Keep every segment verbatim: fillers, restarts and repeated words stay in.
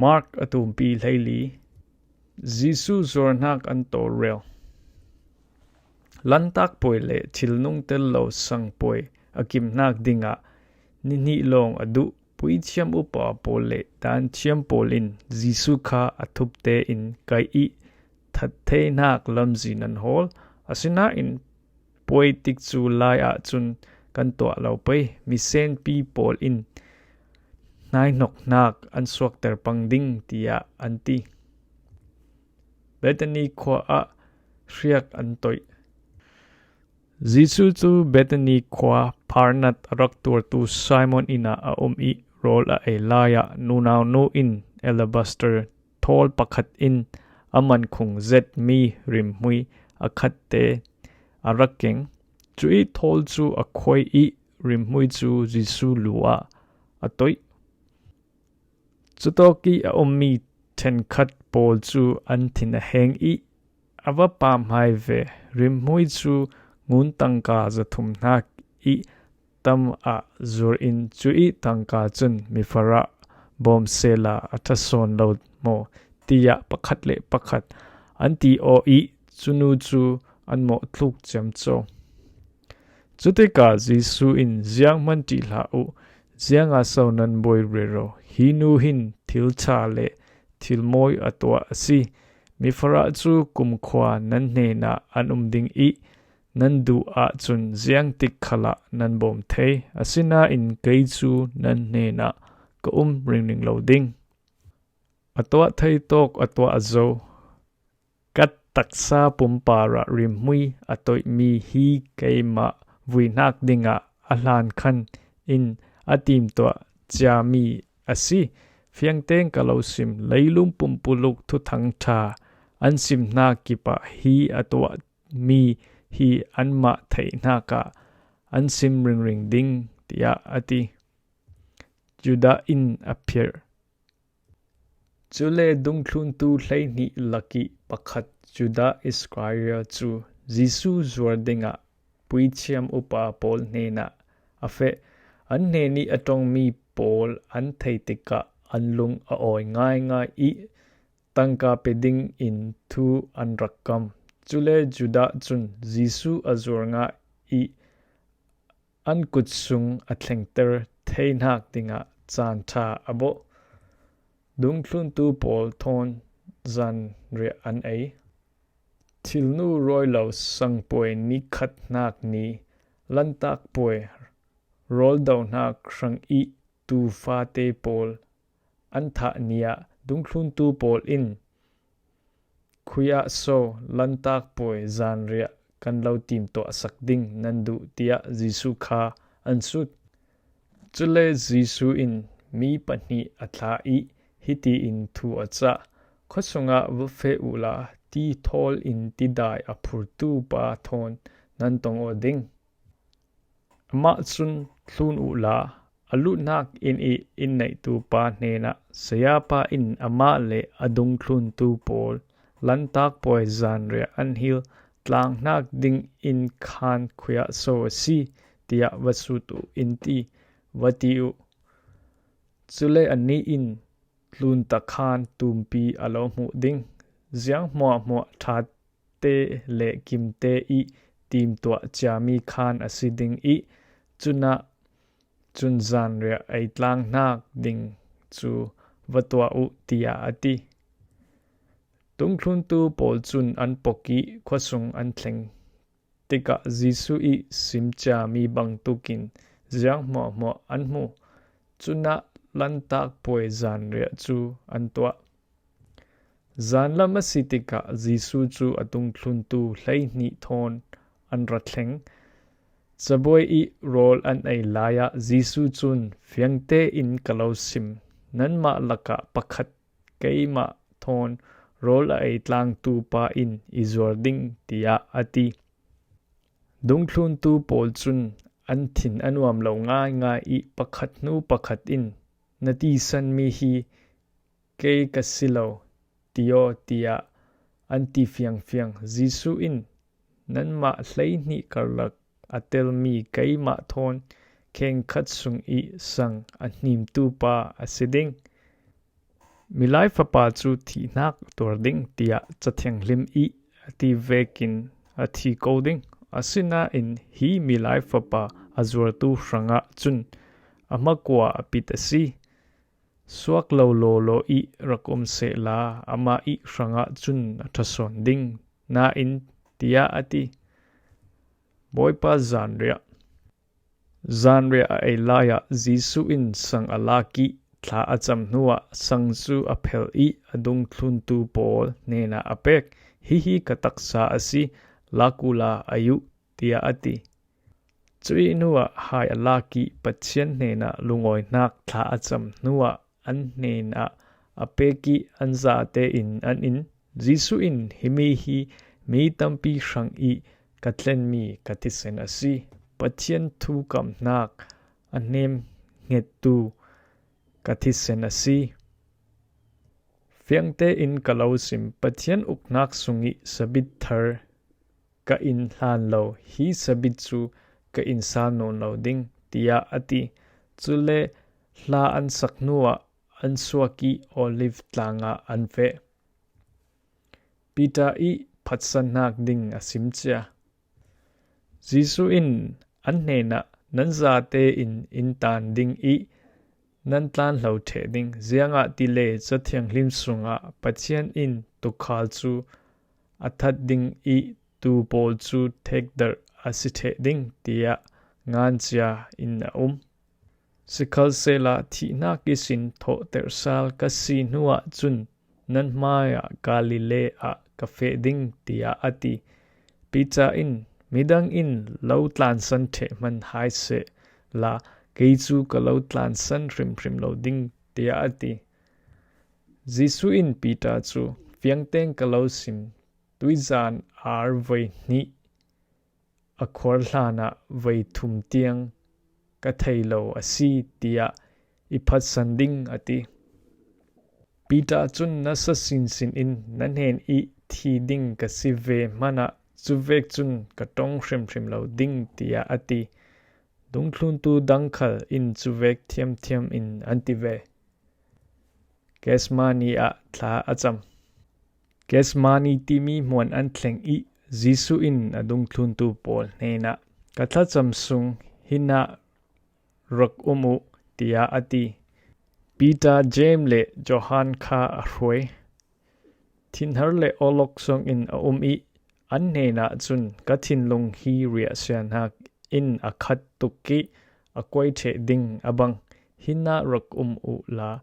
Mark a tumpi hleili. Jesu zuarnak an tawlrel. Lantak puai le thilnung tel lo sang puai a kimnak dingah ni hnih lawng a duh puithiam upa pawl le danthiam pawl in Jesu kha a thupte in kaih ih that theinak lamzin an hawl. Asinain puai tik cu lai ah cun kan tuah lo pei, misenpi pawl in hnaihnoknak an suakter pang ding, tiah an ti. Bethany khua ah hriak an toih. Jesu cu Bethany khua pharnat a rak tuartu Simon inn ah a um ih rawl a ei lai ah nunau nu in alabaster thawl pakhat in a mankhung zetmi rimhmui a khatte a rak keng. Cuih thawl cu a khuai ih rimhmui cu Jesu lu ah a toih. Cutawk ih a ummi ṭhenkhat pawl cu an thin a heng ih a va pamhmai ve. Rimhmui cu ngun tangka zathum hnak ih tam ah zuar in cuih tangka cun mifarah bawm sehla a ṭha sawn lo maw, tiah pakhat le pakhat an ti aw ih cunu cu an mawh thluk ciamco. Cutikah Jesu in, "Zianghman ṭih hlah uh, ziangah so nan buai rero? Hi nu hin thil ṭha le thil mawi a tuah a si. Mifarah cu kumkhua nan hnenah an um ding ih nan duh ahcun ziangtik khalah nan bawm thei, asinain kei cu nan hnenah ka um ringring lo ding. A tuah thei tawk a tuah zo. Ka taksa pumpar ah rimhmui a toihmi hi keimah vuihnak dingah a hlan khan in a timtuah ciami a si. Fiangteng ka lo sim, leilung pumpuluk thuthang ṭha an sim hna kip ah hi a tuahmi hi anmah theih hnak ah an sim ringring ding," tiah a ti. Judah in a phirh. Cule dungthluntu hleihnih lak ih pakhat Judah Iskariot cu Jesu zuar dingah puithiam upa pawl hnenah a feh. An hnenih a ṭongmi pawl an thei tikah an lung a awi ngaingai ih tangka pe ding in thu an rak kam. Cule Judah cun Jesu a zuar ngah ih an kut sung a thlengter theinak dingah caan ṭha a bawh. Dungthluntu pawl thawn zanriah an ei. Thilnu rawi lo sangpuai nikhat hnak ni, lantak puai rawldo hnak hrang ih tuufate pawl an thah ni ah dungthluntu pawl in, "Khui ah so lantak puai zanriah kan lo timtuahsak ding nan duh?" tiah Jesu kha an sut. Cule Jesu in mi pahnih a thlah ih hiti in thu a cah, "Khuasung ah va feh uhla, ti thawl in tidai a phurtu pa thawn nan tong aw ding. Amah cun thlun uhla, a luhnak inn ih inn neihtu pa hnenah, 'Sayapa in amah le a dungthluntu pawl lantak puai zanriah an hil tlanghnak ding inn khaan khui ah so a si?' tiah va sut uh," in ti, va ti uh. Cule anih in tlunta khaan tumpi a lo hmuh ding. Ziang hmuahhmuah ṭhate le kimte ih timtuah ciami khaan a si ding ih cunah cun zanriah ei tlanghnak ding cu va tuah uh, tiah a ti. Dungthluntu pawl cun an pok ih khuasung an thleng tikah Jesu ih sim ciami bangtukin ziang hmuahhmuah an hmu. Cunah lantak puai zanriah cu an tuah. Zanlam a si tikah Jesu cu a dungthluntu hleihnih thawn an ra thleng. Cabuai ih rawl an ei lai ah Jesu cun, "Fiangte in ka lo sim, nanmah lakah pakhat keimah thawn rawl a ei tlangtu pa in i zuar ding," tiah a ti. Dungthluntu pawl cun an thin a nuam lo ngaingai ih pakhat hnu pakhat in, "Na tisanmi hi kei ka si lo ti aw," tiah an ti fiangfiang. Jesu in, "Nanmah hleihnih karlak a telmi keimah thawn khengkhat sung ih sang a hnimtu pa a si ding. Milai Fapa cu thihnak tuar ding, tiah Cathianghlim i a ti vekin a thi ko ding. Asinain hi Milai Fapa a zuartu hrangah cun a hmakua a pit a si. Suak lo lawlaw i rak um sehla, amah i hrangah cun a ṭha sawn ding. Nain, tiah a ti. Bawipa zanriah. Zanriah a ei lai ah Jesuh in sang a lak i thla a cam hnuah sang cu a phelh i a dungthluntu pawl hnenah a pek. Hihi ka taksa a si, lak uhla ei uh, tiah a ti. Cuih hnuah hai a lak i Pathian hnenah lungawinak thla a cam hnuah an hnenah a pek i an zate in an in, Jesuh in, "Himi hi mi tampi hrang i ka thlenmi ka thisen a si. Pathian thukamhnak a hnemhngettu ka thisen a si. Fiang tein ka lo sim, Pathian uknak sung i sabit thar ka in hlan lo, hi sabit cu ka in sal nawn lo ding," tiah a ti. Cule hla an sak hnuah an suak i Olive tlang ah an feh. Peter i phatsannak ding a sim cia. Jesuh in an hnenah, "Nan zate in in tan ding i nan tlanhlo ṭheh ding, ziangahtile Cathianghlim sungah Pathian in tuukhal cu a that ding i tuu pawl cu thekdarh a si ṭheh ding," tiah ngan cia in a um. Sikhalsehla thihnak ihsin thawhter sal ka si hnuah cun nan hmaiah Galilee ah ka feh ding, tiah a ti. Peter in, "Midang in lo tlansan ṭheh hman hai sehla, kei cu ka lo tlansan hrimhrim lo ding," tiah a ti. Jesuh in Peter cu, "Fiangteng ka lo sim, tuizan ar voi hnih a khuar hlanah voi thum tiang ka thei lo a si, tiah i phatsan ding," a ti. Peter cun, "Nasa sinsin in na hnen i thi ding ka si ve hmanah cuvek cun ka ṭong hrimhrim lo ding," tiah a ti. Dungthluntu dang khal in cuvek thiamthiam in an ti ve. Gethsemane ah thla a cam. Gethsemane timi hmuan an thleng i Jesuh in a dungthluntu pawl hnenah, "Ka thlacam sung hinah rak um uh," tiah a ti. Peter, James le Johan kha a hruai. Thinhar le awlok sawng in a um i an hnenah cun, "Ka thinlung hi riahsianak in a khat tuk i a kuai ṭheh ding a bang. Hinah rak um uhla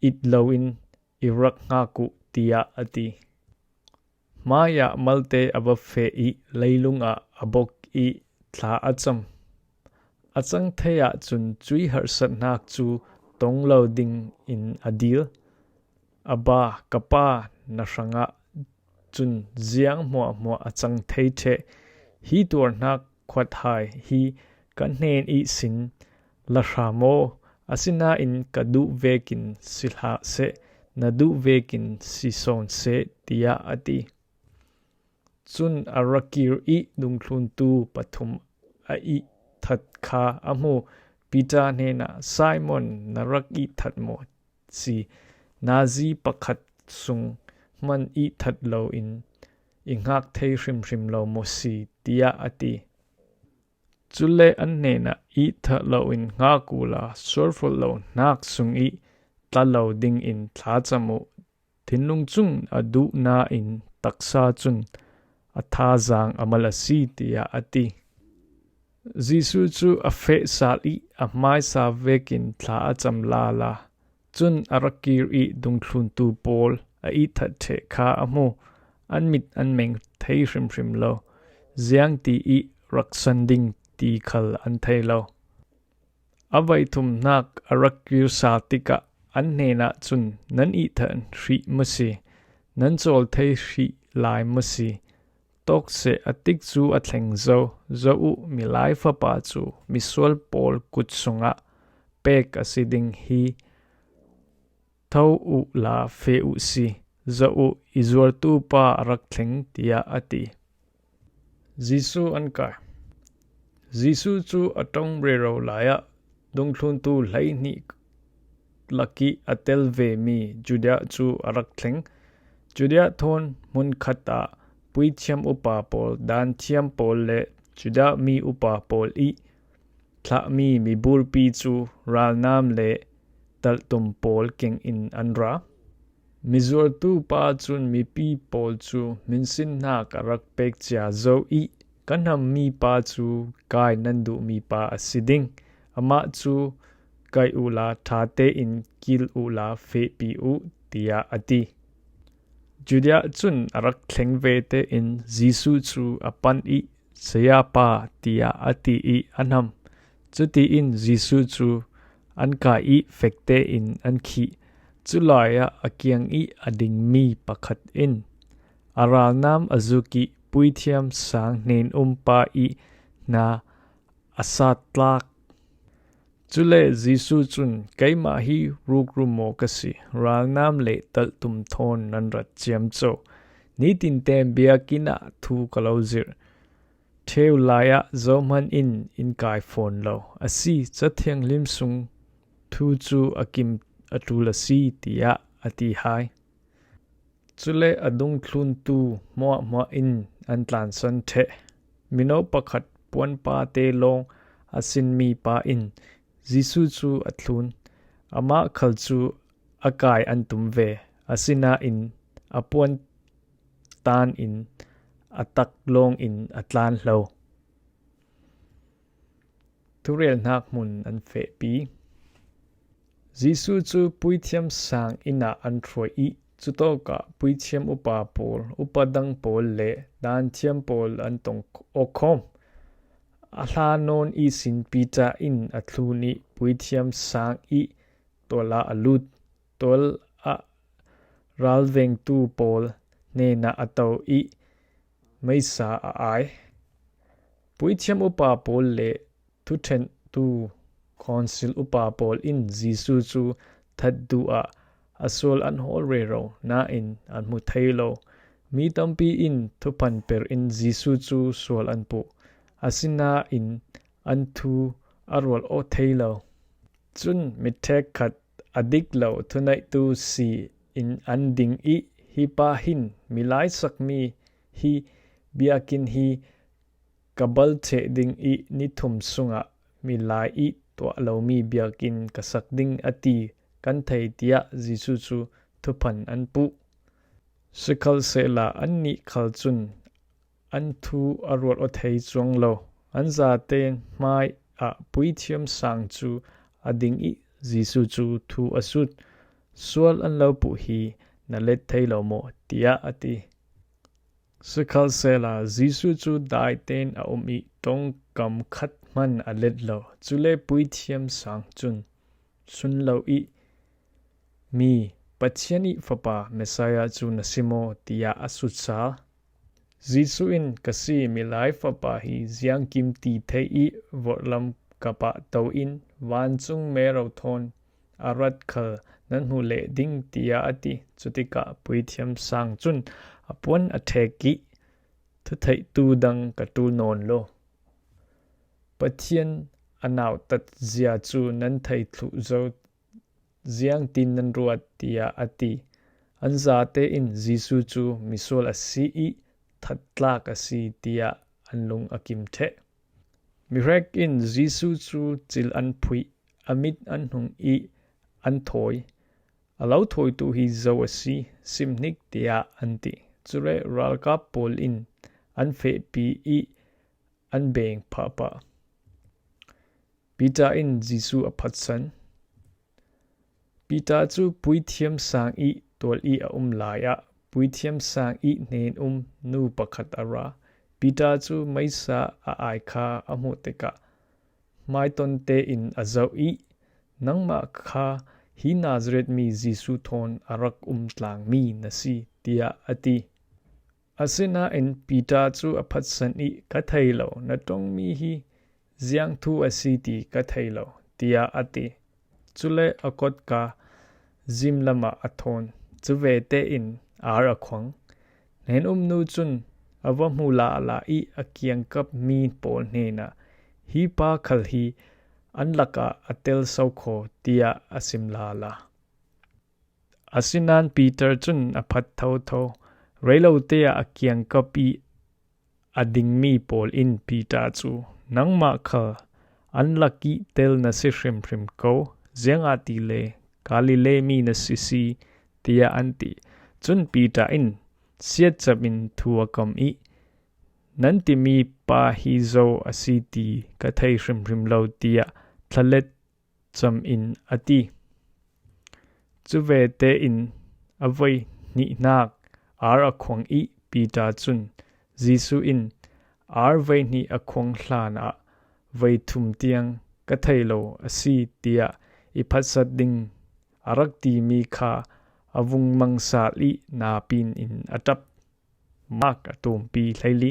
it loin i rak hngak uh," tiah a ti. Hmaiah malte a va feh i leilung ah a bok i thla a cam. A cang thei ahcun cuih harsatnak cu tong lo ding in a dil. "Abba, ka Pa, na hrangah cun ziang hmuahhmuah a cang thei ṭheh. Hi tuarhnak khuat hai hi ka hnen ihsin la hra maw? Asinain ka duh vekin si hlah seh, na duh vekin si sawn seh," tiah a ti. Cun a rak kir i dungthluntu pathum a ihthat kha a hmu. Peter hnenah, "Simon, na rak ihthat maw si? Nazi pakhat sung hman ihthat loin i hngak thei hrimhrim lo maw si?" tiah a ti. Cule an hnenah, "Ihthat loin hngak uhla sualfawlh lo hnak sung i tla lo dingin thlacam uh. Thinlung cun a duh nain taksa cun a thazaang a mal a si," tiah a ti. Jesuh cu a feh sal i a hmaisa vekin thla a cam lala. Cun a rak kir i dungthluntu pawl a ihthat ṭheh kha a hmu. An mit an meng thei hrimhrim lo, ziangti i rak san ding ti khal an thei lo. A voi thumnak a rak kir sal tikah an hnenah cun, "Nan ihthat hrih maw si? Nan cawl thei hrih lai maw si? Tawk seh, a tik cu a thleng zo. Zoh uh, Milai Fapa cu misual pawl kut sungah pek a si ding hi. Tho uhla feh uh si. Zoh uh, i zuartu pa a rak thleng," tiah a ti. Jesuh an kai. Jesuh cu a ṭong rero lai ah dungthluntu hleihnih lak ih a tel vemi Judah cu a rak thleng. Judah thawn hmun khat ah puithiam upa pawl, daanthiam pawl le Judah mi upa pawl ih thlahmi miburpi cu ralnam le talhtum pawl keng in an ra. Mizuartu pa cun mipi pawl cu hminsinnak a rak pek cia zo ih, "Ka hnammi pa cu kai nan duhmi pa a si ding. Amah cu kaih uhla ṭha tein kil uhla fehpi uh," tiah a ti. Judah cun a rak thleng ve tein Jesuh cu a panh ih, "Sayapa," tiah a ti ih a hnam. Cutiin Jesuh cu an kai ih fek tein an khih. Culai ah a kiang ih a dingmi pakhat in, a ralnam a zuk ih puithiam sang hnen um pa ih hna a sattlak. Cule Jesuh cun, "Keimah hi rukru maw ka si, ralnam le talhtum thawn nan rat ciamco. Nitin tein biakinn ah thu ka lo zirh. Ṭheu lai ah zohman in in kai fawn lo. A si, Ca Thianghlim sung thu cu a kim a ṭul a si," tiah a ti hai. Cule a dungthluntu hmuahhmuah in an tlansan ṭheh. Mino pakhat puanpa te lawng a sinmi pa in Jesuh cu a thlun. Amah khal cu a kai an tum ve, asinain a puan tan in a tak lawngin a tlan hlo. Thurelhnak hmun an fehpi. Jesuh cu puithiam sang inn ah an hruai ih, cutawkah puithiam upa pawl, upa dang pawl le daanthiam pawl an tong awkhawm. A hla nawn ihsin Peter in a thlun ih puithiam sang ih tual ah a lut. Tual ah ralvengtu pawl hnenah a to ih meisa a ai. Puithiam upa pawl le thuṭhentu Khonsil upa pawl in Jesuh cu that duh ah a sual an hawl rero nain an hmu thei lo. Mi tampi in thuphan per in Jesuh cu sual an puh, asinain an thu a rual aw thei lo. Cun miṭhek khat a dik lo thuneihtu si in an ding ih, "Hi pa hin, 'Milai sakmi hi biakinn hi ka bal ṭheh ding ih ni thum sungah milai ih tuah lomi biakinn ka sak ding,' a ti kan thei," tiah Jesuh cu thuphan an puh. Sikhalsehla annih khal cun an thu a rual aw thei cuang lo. An zate hmai ah puithiam sang cu a ding ih Jesuh cu thu a sut. "Sual an lo puh hi na let thei lo maw?" tiah a ti. Sikhalsehla Jesuh cu daitein a um ih ṭongkam khat hman a let lo. Cule puithiam sang cun sun lo ih, "Mi, Pathian ih Fapa, Messiah cu na si maw?" tiah a sut sal. Jesuh in, "Ka si, milai fapa hi ziangkim ti theih ih vorhlam kap ah to in vancung mero thawn a rat khal nan hmu leh ding," tiah a ti. Cutikah puithiam sang cun a puan a ṭhek ih, "Thutheihtu dang ka ṭul nawn lo. Pathian a nautat zia cu nan thei thluh zo, ziangtin nan ruat?" tiah a ti. An zate in Jesuh cu misual a si ih thattlak a si tiah an lung a kim ṭheh. Mihrek in Jesuh cu cil an phuih, a mit an hnung ih an thawi. "A lo thawitu hi zo a si, simhnik," tiah an ti. Cule ralkap pawl in an fehpi ih an beng phahphah. Peter in Jesuh a phatsan. Peter cu puithiam sang ih tual ih a um lai ah puithiam sang ih hnen um nu pakhat a ra. Peter cu meisa a ai kha a hmuh tikah hmaiton tein a zoh ih, "Nangmah kha hi Nazareth mi Jesuh thawn a rak um tlangmi na si," tiah a ti. Asinain Peter cu a phatsan ih, "Ka thei lo, na ṭongmi hi ziang thu a si ti ka thei lo," tiah a ti. Cule a kotka zimlam ah a thawn. Cu ve tein ar a khuang. Hnen-um nu cun a va hmu lala ih a kiangkap mi pawl hnenah, "Hi pa khal hi an lakah a tel sokhaw, tiah a sim lala. Asinan Peter cun a phat thotho. Reilote ah a kiangkap ih a dingmi pawl in Peter cu, "Nangmah khal an lak ih tel na si hrimhrim ko, ziangahtile Galilee mi na si si," tiah an ti. Cun Peter in siatcam in thu a kam ih, "Nan timi pa hi zo a si ti ka thei hrimhrim lo," tiah thlalet cam in a ti. Cuvete in a voi hnihnak ar a khuang ih Peter cun Jesuh in, "Ar voi hnih a khuang hlanah voi thum tiang ka thei lo a si," tiah i phatsat ding a rak timi kha a vung mang sal ih napin in a ṭap. Mark a tumpi hleili.